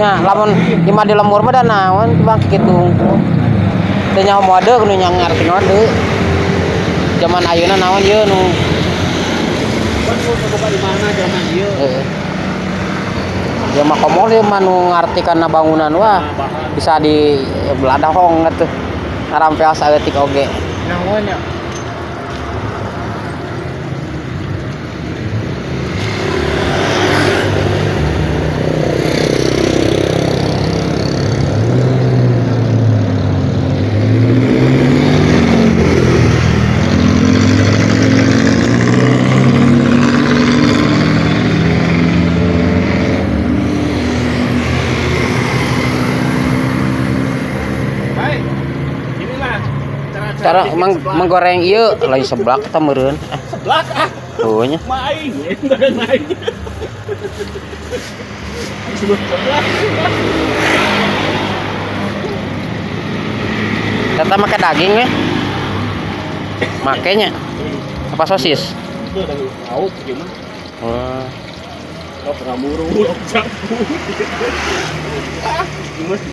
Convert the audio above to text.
Nya, lamun imah di lembur mah da naon bang kitu hungkul. Teu nyaho mode nu nya ngarti mode. Zaman ayeuna naon ieu nu Kan mun boga imahna zaman ieu. Heeh. Ya mah komo ieu mah nu ngarti kana bangunan wah bisa di beladahong atuh. Ngarampel saeutik oge. Naon ya? Baik. Inilah Cara menggoreng ieu lain seblak eta meureun. Ah, seblak ah. heueuh nya. Main, jangan main. Seblak. Eta make daging we. Makenya apa sosis? Itu dari lauk gimana? Wah. Lauk ngamuru, lauk jagung. Ah, gimana?